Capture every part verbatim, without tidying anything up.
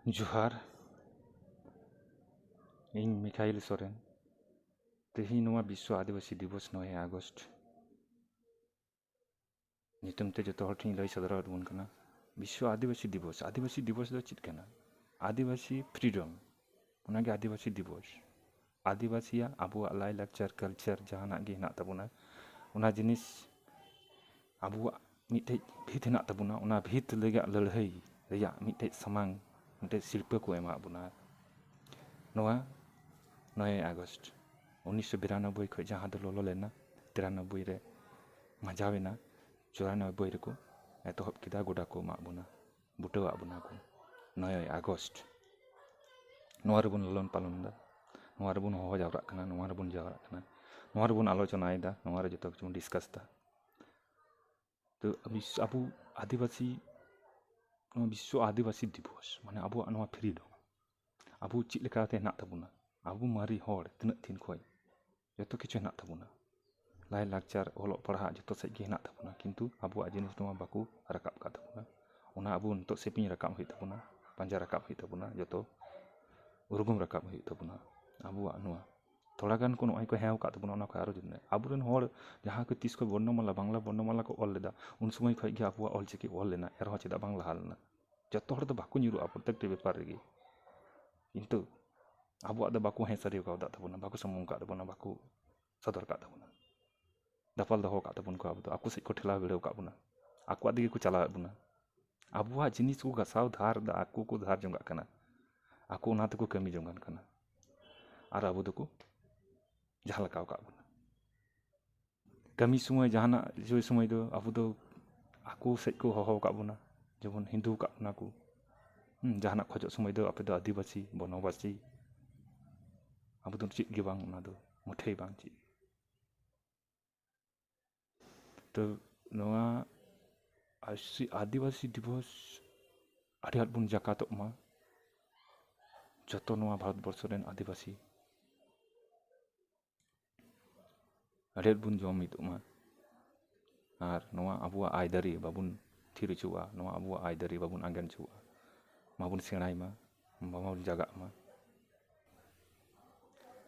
ᱡᱚᱦᱟᱨ, ᱤᱧ ᱢᱤᱠᱷᱟᱭᱤᱞ ᱥᱚᱨᱮᱱ᱾ ᱛᱮᱦᱮᱧ ᱱᱚᱣᱟ ᱵᱤᱥᱥᱚ ᱟᱹᱫᱤᱵᱟᱹᱥᱤ ᱫᱤᱵᱚᱥ, ᱱᱚᱭᱮ ᱟᱜᱚᱥᱴ, ᱧᱩᱛᱩᱢ ᱛᱮ ᱡᱚᱛᱚ ᱦᱚᱲ ᱴᱷᱮᱱ ᱞᱟᱹᱭ ᱥᱚᱫᱚᱨ ᱟᱵᱚᱱ ᱠᱟᱱᱟ᱾ ᱵᱤᱥᱥᱚ ᱟᱹᱫᱤᱵᱟᱹᱥᱤ ᱫᱤᱵᱚᱥ᱾ ᱟᱹᱫᱤᱵᱟᱹᱥᱤ ᱫᱤᱵᱚᱥ ᱫᱚ ᱪᱮᱫ ᱠᱟᱱᱟ? ᱟᱹᱫᱤᱵᱟᱹᱥᱤ ᱯᱷᱨᱤᱰᱚᱢ, ᱚᱱᱟᱜᱮ ᱟᱹᱫᱤᱵᱟᱹᱥᱤ ᱫᱤᱵᱚᱥ᱾ ᱟᱹᱫᱤᱵᱟᱹᱥᱤᱭᱟᱜ, ᱟᱵᱚᱣᱟᱜ ᱞᱟᱭᱼᱞᱟᱠᱪᱟᱨ, ᱠᱟᱞᱪᱟᱨ, ᱡᱟᱦᱟᱱᱟᱜ ᱜᱮ ᱦᱮᱱᱟᱜ ᱛᱟᱵᱚᱱᱟ, ᱚᱱᱟ ᱡᱤᱱᱤᱥ ᱟᱵᱚᱣᱟᱜ ᱢᱤᱫᱴᱮᱡ ᱵᱷᱤᱛ ᱦᱮᱱᱟᱜ ᱛᱟᱵᱚᱱᱟ, ᱚᱱᱟ ᱵᱷᱤᱛ ᱞᱟᱹᱜᱤᱫ ᱞᱟᱹᱲᱦᱟᱹᱭ ᱨᱮᱭᱟᱜ ᱢᱤᱫᱴᱮᱡ ᱥᱟᱢᱟᱝ, ᱢᱤᱫᱴᱮᱡ ᱥᱤᱨᱯᱟᱹ ᱠᱚ ᱮᱢᱟᱜ ᱵᱚᱱᱟ᱾ ᱱᱚᱣᱟ ᱱᱚᱭᱮ ᱟᱜᱚᱥᱴ ᱩᱱᱤᱥᱥᱚ ᱵᱤᱨᱟᱱᱚᱵᱵᱳᱭ ᱠᱷᱚᱱ, ᱡᱟᱦᱟᱸ ᱫᱚ ᱞᱚᱞᱚ ᱞᱮᱱᱟ, ᱛᱤᱨᱟᱱᱚᱵᱵᱳᱭ ᱨᱮ ᱢᱟᱡᱟᱣ ᱮᱱᱟ, ᱪᱩᱨᱟᱱᱚᱵᱵᱳᱭ ᱨᱮᱠᱚ ᱮᱛᱚᱦᱚᱵ ᱠᱮᱫᱟ, ᱜᱚᱰᱟ ᱠᱚ ᱮᱢᱟᱜ ᱵᱚᱱᱟ, ᱵᱩᱴᱟᱹᱣᱟᱜ ᱵᱚᱱᱟ ᱠᱚ᱾ ᱱᱚᱭᱮ ᱟᱜᱚᱥᱴ, ᱱᱚᱣᱟ ᱨᱮᱵᱚᱱ ᱞᱟᱞᱚᱱ ᱯᱟᱞᱚᱱ ᱮᱫᱟ, ᱱᱚᱣᱟ ᱨᱮᱵᱚᱱ ᱦᱚᱦᱚ ᱡᱟᱣᱨᱟᱜ ᱠᱟᱱᱟ, ᱱᱚᱣᱟ ᱨᱮᱵᱚᱱ ᱡᱟᱣᱨᱟᱜ ᱠᱟᱱᱟ, ᱱᱚᱣᱟ ᱨᱮᱵᱚᱱ ᱟᱞᱳᱪᱚᱱᱟᱭᱮᱫᱟ, ᱱᱚᱣᱟ ᱨᱮ ᱡᱚᱛᱚ ᱠᱤᱪᱷᱩ ᱵᱚᱱ ᱰᱤᱥᱠᱟᱥ ᱮᱫᱟ᱾ ᱛᱚ ᱵᱤᱥ-, ᱟᱵᱚ ᱟᱹᱫᱤᱵᱟᱹᱥᱤ, ᱱᱚᱣᱟ ᱵᱤᱥᱥᱚ ᱟᱹᱫᱤᱵᱟᱹᱥᱤ ᱫᱤᱵᱚᱥ, ᱢᱟᱱᱮ ᱟᱵᱚᱣᱟᱜ ᱱᱚᱣᱟ ᱯᱷᱨᱤᱰᱚᱢ, ᱟᱵᱚ ᱪᱮᱫ ᱞᱮᱠᱟᱛᱮ ᱦᱮᱱᱟᱜ ᱛᱟᱵᱚᱱᱟ, ᱟᱵᱚ ᱢᱟᱨᱮ ᱦᱚᱲ ᱛᱤᱱᱟᱹᱜ ᱫᱤᱱ ᱠᱷᱚᱱ ᱡᱚᱛᱚ ᱠᱤᱪᱷᱩ ᱦᱮᱱᱟᱜ ᱛᱟᱵᱚᱱᱟ, ᱞᱟᱭᱼᱞᱟᱠᱪᱟᱨ, ᱚᱞᱚᱜ ᱯᱟᱲᱦᱟᱜ, ᱡᱚᱛᱚ ᱥᱮᱫ ᱜᱮ ᱦᱮᱱᱟᱜ ᱛᱟᱵᱚᱱᱟ, ᱠᱤᱱᱛᱩ ᱟᱵᱚᱣᱟᱜ ᱡᱤᱱᱤᱥ ᱱᱚᱣᱟ ᱵᱟᱠᱚ ᱨᱟᱠᱟᱵ ᱠᱟᱜ ᱛᱟᱵᱚᱱᱟ᱾ ᱚᱱᱟ ᱟᱵᱚ ᱱᱤᱛᱚᱜ ᱥᱮᱯᱤᱧ ᱨᱟᱠᱟᱵ ᱦᱩᱭᱩᱜ ᱛᱟᱵᱚᱱᱟ, ᱯᱟᱸᱡᱟ ᱨᱟᱠᱟᱵ ᱦᱩᱭᱩᱜ ᱛᱟᱵᱚᱱᱟ, ᱡᱚᱛᱚ ᱩᱨᱜᱩᱢ ᱨᱟᱠᱟᱵ ᱦᱩᱭᱩᱜ ᱛᱟᱵᱚᱱᱟ᱾ ᱟᱵᱚᱣᱟᱜ ᱱᱚᱣᱟ ᱛᱷᱚᱲᱟ ᱜᱟᱱ ᱠᱚ ᱱᱚᱜᱼᱚᱭ ᱠᱚ ᱦᱮᱣ ᱠᱟᱜ ᱛᱟᱵᱚᱱᱟ, ᱚᱱᱟ ᱠᱷᱚᱱ ᱟᱨᱚ ᱡᱩᱫᱤ ᱟᱵᱚᱨᱮᱱ ᱦᱚᱲ ᱡᱟᱦᱟᱸ ᱠᱚ ᱛᱤᱥ ᱠᱷᱚᱱ ᱵᱚᱨᱱᱚᱢᱟᱞᱟ, ᱵᱟᱝᱞᱟ ᱵᱚᱨᱱᱚᱢᱟᱞᱟ ᱠᱚ ᱚᱞ ᱞᱮᱫᱟ, ᱩᱱ ᱥᱚᱢᱚᱭ ᱠᱷᱚᱱ ᱜᱮ ᱟᱵᱚᱣᱟᱜ ᱚᱞ ᱪᱤᱠᱤ ᱚᱞ ᱞᱮᱱᱟ, ᱮᱱᱨᱮᱦᱚᱸ ᱪᱮᱫᱟᱜ ᱵᱟᱝ ᱞᱟᱦᱟ ᱞᱮᱱᱟ? ᱡᱚᱛᱚ ᱦᱚᱲ ᱫᱚ ᱵᱟᱠᱚ ᱧᱩᱨᱩᱜᱼᱟ ᱯᱨᱚᱛᱮᱠᱴᱤ ᱵᱮᱯᱟᱨ ᱨᱮᱜᱮ, ᱠᱤᱱᱛᱩ ᱟᱵᱚᱣᱟᱜ ᱫᱚ ᱵᱟᱠᱚ ᱦᱮᱸ ᱥᱟᱹᱨᱤ ᱠᱟᱣᱫᱟ ᱛᱟᱵᱚᱱᱟ, ᱵᱟᱠᱚ ᱥᱩᱢᱩᱝ ᱠᱟᱜ ᱛᱟᱵᱚᱱᱟ, ᱵᱟᱠᱚ ᱥᱚᱫᱚᱨ ᱠᱟᱜ ᱛᱟᱵᱚᱱᱟ, ᱫᱟᱯᱟᱞ ᱫᱚᱦᱚ ᱠᱟᱜ ᱛᱟᱵᱚᱱ ᱠᱚ, ᱟᱵᱚ ᱫᱚ ᱟᱠᱚ ᱥᱮᱫ ᱠᱚ ᱴᱷᱮᱞᱟᱣ ᱵᱷᱤᱲᱟᱹᱣ ᱠᱟᱜ ᱵᱚᱱᱟ, ᱟᱠᱚᱣᱟᱜ ᱫᱤᱠᱮ ᱠᱚ ᱪᱟᱞᱟᱣᱮᱫ ᱵᱚᱱᱟ᱾ ᱟᱵᱚᱣᱟᱜ ᱡᱤᱱᱤᱥ ᱠᱚ ᱜᱟᱥᱟᱣ ᱫᱷᱟᱨ ᱫᱟ, ᱟᱠᱚ ᱠᱚ ᱫᱷᱟᱨ ᱡᱚᱝᱟᱜ ᱠᱟᱱᱟ, ᱟᱠᱚ ᱚᱱᱟ ᱛᱮᱠᱚ ᱠᱟᱹᱢᱤ ᱡᱚᱝᱟᱱ ᱠᱟᱱᱟ, ᱟᱨ ᱟᱵᱚ ᱫᱚᱠᱚ ᱡᱟᱦᱟᱸ ᱞᱮᱠᱟᱣ ᱠᱟᱜ ᱵᱚᱱᱟ᱾ ᱠᱟᱹᱢᱤ ᱥᱚᱢᱚᱭ, ᱡᱟᱦᱟᱱᱟᱜ ᱤᱭᱟᱹ ᱥᱚᱢᱚᱭ ᱫᱚ ᱟᱵᱚ ᱫᱚ ᱟᱠᱚ ᱥᱮᱫ ᱠᱚ ᱦᱚᱦᱚ ᱟᱠᱟᱫ ᱵᱚᱱᱟ, ᱡᱮᱢᱚᱱ ᱦᱤᱱᱫᱩ ᱟᱠᱟᱫ ᱵᱚᱱᱟ ᱠᱚ᱾ ᱦᱩᱸ, ᱡᱟᱦᱟᱱᱟᱜ ᱠᱷᱚᱡᱚᱜ ᱥᱚᱢᱚᱭ ᱫᱚ ᱟᱯᱮ ᱫᱚ ᱟᱹᱫᱤᱵᱟᱹᱥᱤ, ᱵᱚᱱᱚᱵᱟᱥᱤ, ᱟᱵᱚ ᱫᱚ ᱪᱮᱫ ᱜᱮ ᱵᱟᱝ, ᱚᱱᱟ ᱫᱚ ᱢᱩᱴᱷᱟᱹᱭ ᱵᱟᱝ ᱪᱮᱫ᱾ ᱛᱚ ᱱᱚᱣᱟ ᱟᱹᱥᱤ-, ᱟᱹᱫᱤᱵᱟᱹᱥᱤ ᱫᱤᱵᱚᱥ ᱟᱹᱰᱤ ᱟᱸᱴ ᱵᱚᱱ ᱡᱟᱠᱟᱛᱚᱜ ᱢᱟ, ᱡᱚᱛᱚ ᱱᱚᱣᱟ ᱵᱷᱟᱨᱚᱛ ᱵᱚᱨᱥᱚ ᱨᱮᱱ ᱟᱹᱫᱤᱵᱟᱹᱥᱤ ᱟᱹᱰᱤ ᱟᱸᱴ ᱵᱚᱱ ᱡᱚᱢ ᱢᱤᱫᱚᱜ ᱢᱟ᱾ ᱟᱨ ᱱᱚᱣᱟ ᱟᱵᱚᱣᱟᱜ ᱟᱹᱭᱫᱟᱹᱨᱤ ᱵᱟᱵᱚᱱ ᱛᱷᱤᱨ ᱦᱚᱪᱚᱣᱟᱜᱼᱟ, ᱱᱚᱣᱟ ᱟᱵᱚᱣᱟᱜ ᱟᱹᱭᱫᱟᱹᱨᱤ ᱵᱟᱵᱚᱱ ᱟᱸᱜᱮᱱ ᱦᱚᱪᱚᱣᱟᱜᱼᱟ᱾ ᱢᱟᱵᱚᱱ ᱥᱮᱬᱟᱭ ᱢᱟ, ᱢᱟᱵᱚᱱ ᱡᱟᱜᱟᱜ ᱢᱟ᱾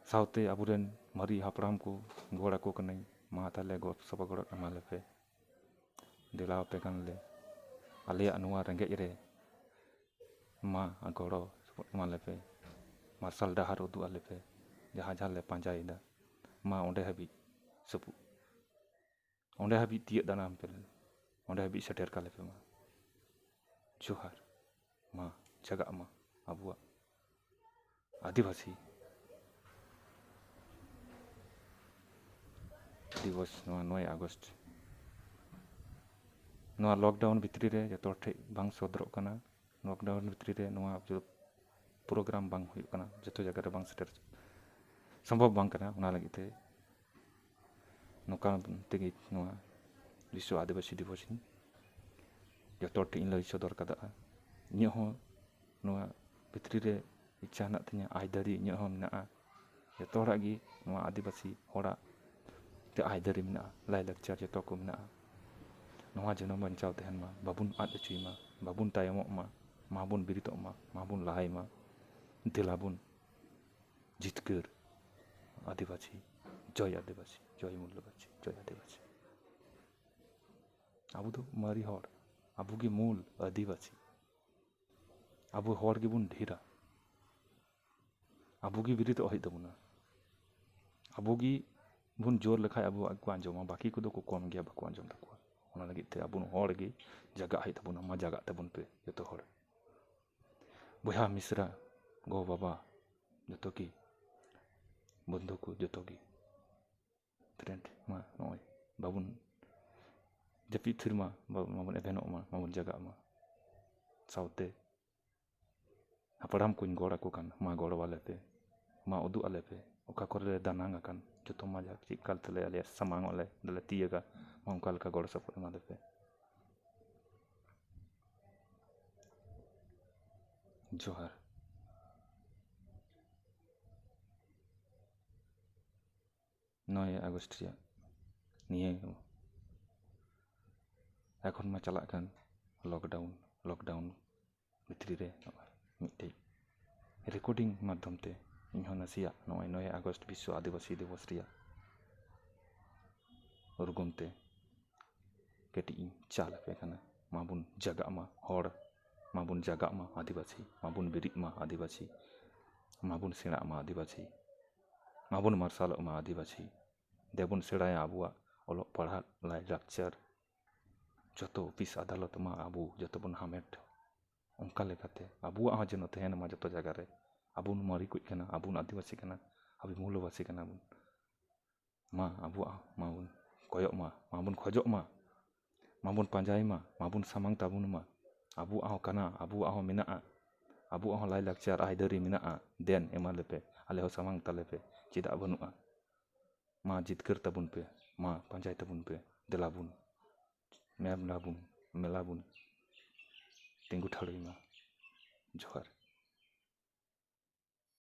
ᱥᱟᱶᱛᱮ ᱟᱵᱚᱨᱮᱱ ᱢᱟᱨᱮ ᱦᱟᱯᱲᱟᱢ ᱠᱚ ᱜᱚᱲ ᱟᱠᱚ ᱠᱟᱹᱱᱟᱹᱧ, ᱢᱟ ᱛᱟᱦᱞᱮ ᱜᱚᱲᱚ ᱥᱚᱯᱚᱦᱚᱫ ᱮᱢᱟ ᱞᱮᱯᱮ, ᱫᱮᱞᱟ ᱟᱯᱮ ᱠᱟᱱ ᱞᱮ᱾ ᱟᱞᱮᱭᱟᱜ ᱱᱚᱣᱟ ᱨᱮᱸᱜᱮᱡ ᱨᱮ ᱢᱟ ᱜᱚᱲᱚ ᱥᱚᱯᱚᱦᱚᱫ ᱮᱢᱟ ᱞᱮᱯᱮ, ᱢᱟᱨᱥᱟᱞ ᱰᱟᱦᱟᱨ ᱩᱫᱩᱜ ᱟᱞᱮ ᱯᱮ, ᱡᱟᱦᱟᱸ ᱡᱟᱦᱟᱸ ᱞᱮ ᱯᱟᱸᱡᱟᱭᱮᱫᱟ, ᱢᱟ ᱚᱸᱰᱮ ᱦᱟᱹᱵᱤᱡ ᱥᱟᱹᱯᱩ-, ᱚᱸᱰᱮ ᱦᱟᱹᱵᱤᱡ ᱛᱤᱭᱟᱹᱜ ᱫᱟᱨᱟᱢ ᱯᱮ, ᱚᱸᱰᱮ ᱦᱟᱹᱵᱤᱡ ᱥᱮᱴᱮᱨ ᱠᱟᱞᱮ ᱯᱮ ᱢᱟ᱾ ᱡᱚᱦᱟᱨ, ᱢᱟ ᱡᱟᱜᱟᱜ ᱢᱟ ᱟᱵᱚᱣᱟᱜ ᱟᱹᱫᱤᱵᱟᱹᱥᱤ ᱫᱤᱵᱚᱥ, ᱱᱚᱣᱟ ᱱᱚᱭ ᱟᱜᱚᱥᱴ᱾ ᱱᱚᱣᱟ ᱞᱚᱠᱰᱟᱣᱩᱱ ᱵᱷᱤᱛᱨᱤ ᱨᱮ ᱡᱚᱛᱚ ᱦᱚᱲ ᱴᱷᱮᱱ ᱵᱟᱝ ᱥᱚᱫᱚᱨᱚᱜ ᱠᱟᱱᱟ, ᱞᱚᱠᱰᱟᱣᱩᱱ ᱵᱷᱤᱛᱨᱤ ᱨᱮ ᱱᱚᱣᱟ ᱡᱚ-, ᱯᱨᱳᱜᱨᱟᱢ ᱵᱟᱝ ᱦᱩᱭᱩᱜ ᱠᱟᱱᱟ, ᱡᱚᱛᱚ ᱡᱟᱭᱜᱟ ᱨᱮ ᱵᱟᱝ ᱥᱮᱴᱮᱨ, ᱥᱚᱢᱵᱷᱚᱵ ᱵᱟᱝ ᱠᱟᱱᱟ᱾ ᱚᱱᱟ ᱞᱟᱹᱜᱤᱫ ᱛᱮ ᱱᱚᱝᱠᱟ ᱛᱮᱜᱮ ᱱᱚᱣᱟ ᱵᱤᱥᱥᱚ ᱟᱹᱫᱤᱵᱟᱹᱥᱤ ᱫᱤᱵᱚᱥ ᱤᱧ ᱡᱚᱛᱚ ᱦᱚᱲ ᱴᱷᱮᱱ ᱤᱧ ᱞᱟᱹᱭ ᱥᱚᱫᱚᱨ ᱠᱟᱫᱟ᱾ ᱤᱧᱟᱹᱜ ᱦᱚᱸ ᱱᱚᱣᱟ ᱵᱷᱤᱛᱨᱤ ᱨᱮ ᱤᱪᱪᱷᱟ ᱦᱮᱱᱟᱜ ᱛᱤᱧᱟᱹ, ᱟᱹᱭᱫᱟᱹᱨᱤ ᱤᱧᱟᱹᱜ ᱦᱚᱸ ᱢᱮᱱᱟᱜᱼᱟ᱾ ᱡᱚᱛᱚ ᱦᱚᱲᱟᱜ ᱜᱮ ᱱᱚᱣᱟ ᱟᱹᱫᱤᱵᱟᱹᱥᱤ ᱦᱚᱲᱟᱜ ᱛᱮ ᱟᱹᱭᱫᱟᱹᱨᱤ ᱢᱮᱱᱟᱜᱼᱟ, ᱞᱟᱭᱼᱞᱟᱠᱪᱟᱨ ᱡᱚᱛᱚ ᱠᱚ ᱢᱮᱱᱟᱜᱼᱟ᱾ ᱱᱚᱣᱟ ᱡᱮᱱᱚ ᱵᱟᱧᱪᱟᱣ ᱛᱟᱦᱮᱱ ᱢᱟ, ᱵᱟᱵᱚᱱ ᱟᱫ ᱦᱚᱪᱚᱭ ᱢᱟ, ᱵᱟᱵᱚᱱ ᱛᱟᱭᱚᱢᱚᱜ ᱢᱟ, ᱢᱟᱵᱚᱱ ᱵᱮᱨᱮᱫᱚᱜ ᱢᱟ, ᱢᱟᱵᱚᱱ ᱞᱟᱦᱟᱭ ᱢᱟ᱾ ᱫᱮᱞᱟ ᱵᱚᱱ ᱡᱤᱛᱠᱟᱹᱨ ᱟᱹᱫᱤᱵᱟᱹᱥᱤ, ᱡᱚᱭ ᱟᱹᱫᱤᱵᱟᱹᱥᱤ, ᱡᱚᱭ ᱢᱩᱞᱞᱚᱵᱟᱥᱤ, ᱡᱚᱭ ᱟᱹᱫᱤᱵᱟᱹᱥᱤ᱾ ᱟᱵᱚ ᱫᱚ ᱢᱟᱨᱮ ᱦᱚᱲ, ᱟᱵᱚ ᱜᱮ ᱢᱩᱞ ᱟᱹᱫᱤᱵᱟᱹᱥᱤ᱾ ᱟᱵᱚ ᱦᱚᱲ ᱜᱮᱵᱚᱱ ᱰᱷᱮᱨᱟ, ᱟᱵᱚ ᱜᱮ ᱵᱮᱨᱮᱫᱚᱜ ᱦᱩᱭᱩᱜ ᱛᱟᱵᱚᱱᱟ᱾ ᱟᱵᱚ ᱜᱮ ᱵᱚᱱ ᱡᱳᱨ ᱞᱮᱠᱷᱟᱡ ᱟᱵᱚᱣᱟᱜ ᱜᱮᱠᱚ ᱟᱸᱡᱚᱢᱟ, ᱵᱟᱹᱠᱤ ᱠᱚᱫᱚ ᱠᱚ ᱠᱚᱢ ᱜᱮᱭᱟ, ᱵᱟᱠᱚ ᱟᱸᱡᱚᱢ ᱛᱟᱠᱚᱣᱟ᱾ ᱚᱱᱟ ᱞᱟᱹᱜᱤᱫ ᱛᱮ ᱟᱵᱚ ᱦᱚᱲ ᱜᱮ ᱡᱟᱜᱟᱜ ᱦᱩᱭᱩᱜ ᱛᱟᱵᱚᱱᱟ᱾ ᱢᱟ ᱡᱟᱜᱟᱜ ᱛᱟᱵᱚᱱ ᱯᱮ ᱡᱚᱛᱚ ᱦᱚᱲ, ᱵᱚᱭᱦᱟ ᱢᱤᱥᱨᱟ, ᱜᱚ ᱵᱟᱵᱟ, ᱡᱚᱛᱚ ᱜᱮ ᱵᱚᱱᱫᱷᱩ ᱠᱚ ᱡᱚᱛᱚ ᱜᱮ᱾ ᱯᱷᱨᱮᱱᱰ, ᱢᱟ ᱱᱚᱜᱼᱚᱭ ᱵᱟᱵᱚᱱ ᱡᱟᱹᱯᱤᱫ ᱛᱷᱤᱨ ᱢᱟ, ᱵᱟ-, ᱢᱟᱵᱚᱱ ᱮᱵᱷᱮᱱᱚᱜ ᱢᱟ, ᱢᱟᱵᱚᱱ ᱡᱟᱜᱟᱜ ᱢᱟ᱾ ᱥᱟᱶᱛᱮ ᱦᱟᱯᱲᱟᱢ ᱠᱚᱧ ᱜᱚᱲ ᱟᱠᱚ ᱠᱟᱱ, ᱢᱟ ᱜᱚᱲᱚ ᱟᱞᱮ ᱯᱮ, ᱢᱟ ᱩᱫᱩᱜ ᱟᱞᱮ ᱯᱮ, ᱚᱠᱟ ᱠᱚᱨᱮ ᱞᱮ ᱫᱟᱱᱟᱝ ᱟᱠᱟᱱ, ᱡᱚᱛᱚ ᱢᱟ ᱡᱟᱦᱟᱸ ᱪᱮᱫ ᱠᱟᱞ ᱛᱮᱞᱮ ᱟᱞᱮ ᱥᱟᱢᱟᱝ ᱚᱜ ᱞᱮ, ᱟᱫᱚᱞᱮ ᱛᱤᱭᱟᱹᱜᱟ, ᱢᱟ ᱚᱱᱠᱟ ᱞᱮᱠᱟ ᱜᱚᱲᱚ ᱥᱚᱯᱚᱦᱚᱫ ᱮᱢᱟ ᱞᱮ ᱯᱮ᱾ ᱡᱚᱦᱟᱨ᱾ ᱱᱚᱭ ᱟᱜᱚᱥᱴ ᱨᱮᱭᱟᱜ ᱱᱤᱭᱟᱹ ᱮᱠᱷᱚᱱ ᱢᱟ ᱪᱟᱞᱟᱜ ᱠᱟᱱ ᱞᱚᱠᱰᱟᱣᱩᱱ, ᱞᱚᱠᱰᱟᱣᱩᱱ ᱵᱷᱤᱛᱨᱤ ᱨᱮ ᱱᱚᱜᱼᱚᱭ ᱢᱤᱫᱴᱮᱡ recording ᱢᱟᱫᱽᱫᱷᱚᱢ ᱛᱮ ᱤᱧᱦᱚᱸ ᱱᱟᱥᱮᱭᱟᱜ ᱱᱚᱜᱼᱚᱭ ᱱᱚᱭᱮ ᱟᱜᱚᱥᱴ ᱵᱤᱥᱥᱚ ᱟᱹᱫᱤᱵᱟᱹᱥᱤ ᱫᱤᱵᱚᱥ ᱨᱮᱭᱟᱜ ᱩᱨᱜᱩᱢ ᱛᱮ ᱠᱟᱹᱴᱤᱡ ᱤᱧ ᱪᱟᱞ ᱟᱯᱮ ᱠᱟᱱᱟ᱾ ᱢᱟᱵᱚᱱ ᱡᱟᱜᱟᱜ ᱢᱟ ᱦᱚᱲ, ᱢᱟᱵᱚᱱ ᱡᱟᱜᱟᱜ ᱢᱟ ᱟᱹᱫᱤᱵᱟᱹᱥᱤ, ᱢᱟᱵᱚᱱ ᱵᱮᱨᱮᱫ ᱢᱟ ᱟᱹᱫᱤᱵᱟᱹᱥᱤ, ᱢᱟᱵᱚᱱ ᱥᱮᱬᱟᱜ ᱢᱟ ᱟᱹᱫᱤᱵᱟᱹᱥᱤ, ᱢᱟᱵᱚᱱ ᱢᱟᱨᱥᱟᱞᱚᱜ ᱢᱟ ᱟᱹᱫᱤᱵᱟᱹᱥᱤ᱾ ᱫᱮᱵᱚᱱ ᱥᱮᱬᱟᱭᱟ ᱟᱵᱚᱣᱟᱜ ᱚᱞᱚᱜ ᱯᱟᱲᱦᱟᱜ, ᱞᱟᱭᱼᱞᱟᱠᱪᱟᱨ, ᱡᱚᱛᱚ ᱚᱯᱷᱤᱥ ᱟᱫᱟᱞᱚᱛ ᱢᱟ ᱟᱵᱚ ᱡᱚᱛᱚ ᱵᱚᱱ ᱦᱟᱢᱮᱴ᱾ ᱚᱱᱠᱟ ᱞᱮᱠᱟᱛᱮ ᱟᱵᱚᱣᱟᱜ ᱦᱚᱸ ᱡᱮᱱᱚ ᱛᱟᱦᱮᱱ ᱢᱟ ᱡᱚᱛᱚ ᱡᱟᱭᱜᱟ ᱨᱮ᱾ ᱟᱵᱚ ᱵᱚᱱ ᱢᱟᱹᱨᱤ ᱠᱚᱡ ᱠᱟᱱᱟ, ᱟᱵᱚ ᱵᱚᱱ ᱟᱹᱫᱤᱵᱟᱹᱥᱤ ᱠᱟᱱᱟ, ᱟᱵᱚ ᱢᱩᱞᱞᱚᱵᱟᱥᱤ ᱠᱟᱱᱟ ᱵᱚᱱ᱾ ᱢᱟ ᱟᱵᱚᱣᱟᱜ ᱦᱚᱸ ᱢᱟᱵᱚᱱ ᱠᱚᱭᱚᱜ ᱢᱟ, ᱢᱟᱵᱚᱱ ᱠᱷᱚᱡᱚᱜ ᱢᱟ, ᱢᱟᱵᱚᱱ ᱯᱟᱸᱡᱟᱭ ᱢᱟ, ᱢᱟᱵᱚᱱ ᱥᱟᱢᱟᱝ ᱛᱟᱵᱚᱱ ᱢᱟ᱾ ᱟᱵᱚᱣᱟᱜ ᱦᱚᱸ ᱠᱟᱱᱟ, ᱟᱵᱚᱣᱟᱜ ᱦᱚᱸ ᱢᱮᱱᱟᱜᱼᱟ, ᱟᱵᱚᱣᱟᱜ ᱦᱚᱸ ᱞᱟᱭᱼᱞᱟᱠᱪᱟᱨ ᱟᱹᱭᱫᱟᱹᱨᱤ ᱢᱮᱱᱟᱜᱼᱟ᱾ ᱫᱮᱱ ᱮᱢᱟ ᱞᱮᱯᱮ, ᱟᱞᱮ ᱦᱚᱸ ᱥᱟᱢᱟᱝ ᱛᱟᱞᱮ ᱯᱮ, ᱪᱮᱫᱟᱜ ᱵᱟᱹᱱᱩᱜᱼᱟ? ᱢᱟ ᱡᱤᱛᱠᱟᱹᱨ ᱛᱟᱵᱚᱱ ᱯᱮ, ᱢᱟ ᱯᱟᱸᱡᱟᱭ ᱛᱟᱵᱚᱱ ᱯᱮ, ᱫᱮᱞᱟ ᱵᱚᱱ ᱢᱮᱞᱟ ᱵᱚᱱ, ᱢᱮᱞᱟ ᱵᱚᱱ ᱛᱤᱸᱜᱩ ᱴᱷᱟᱲᱚᱭ ᱢᱟ᱾ ᱡᱚᱦᱟᱨ᱾